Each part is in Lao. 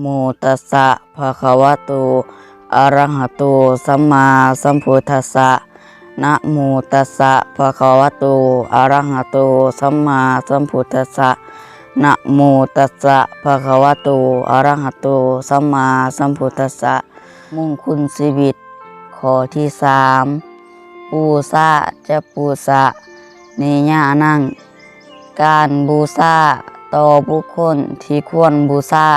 ໂມຕັດສະ ພະຄະວະໂຕ ອະຣະຫະໂຕ ສຳມາສຳພຸດທັດສະ ນະໂມຕັດສະ ພະຄະວະໂຕ ອະຣະຫະໂຕ ສຳມາສຳພຸດທັດສະ ນະໂມຕັດສະ ພະຄະວະໂຕ ອະຣະຫະໂຕ ສຳມາສຳພຸດທັດສະ ມຸງຄຸນຊີວິດ ຂໍ້ທີສາມ ປູຊາຈະປູຊະ ນິຍານັງ ການບູຊາຕໍ່ບຸກຄົນທີ່ຄວນບູຊາ.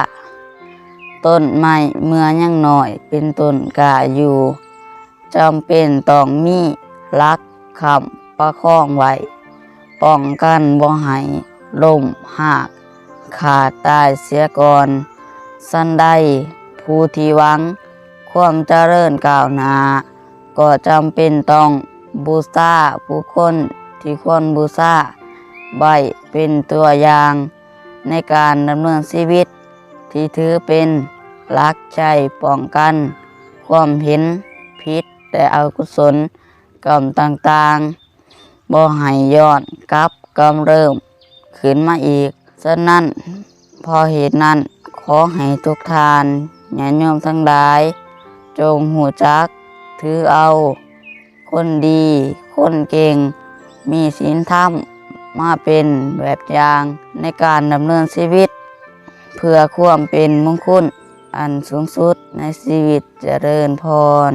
ຕົ້ນໄມ້ເມື່ອຍັງນ້ອຍເປັນຕົ້ນກ້າຢູ່ ຈຳເປັນຕ້ອງມີຫຼັກຄ້ຳປະຄອງໄວ້ ປ້ອງກັນບໍ່ໃຫ້ລົ້ມຮາກຂາດຕາຍເສຍກ່ອນ. ສັນໃດ ຜູ້ທີ່ຫວັງຄວາມຈະເລີນກ້າວໜ້າ ກໍຈຳເປັນຕ້ອງບູຊາບຸກຄົນທີ່ຄວນບູຊາໄວ້ເປັນຕົວຢ່າງໃນການດຳເນີນຊີວິດ ທີ່ຖືເປັນຫຼັກໃຊ້ປ້ອງກັນຄວາມເຫັນຜິດ ແລະ ອະກຸສົນກຳຕ່າງໆ ບໍ່ໃຫ້ຍ້ອນກັບກຳເລີ່ມຂຶ້ນມາອີກ. ສະນັ້ນ ເພາະເຫດນັ້ນ ຂໍໃຫ້ທຸກທ່ານ ຍາດໂຍມທັງຫຼາຍ ຈົ່ງຮູ້ຈັກຖືເອົາຄົນດີ, ຄົນເກັ່ງ, ມີສິນທຳ ມາເປັນແບບຢ່າງໃນການດຳເນີນຊີວິດ ເພື່ອຄວາມເປັນມຸງຄຸນອັນສູງສຸດໃນຊີວິດ. ຈະເລີນພອນ.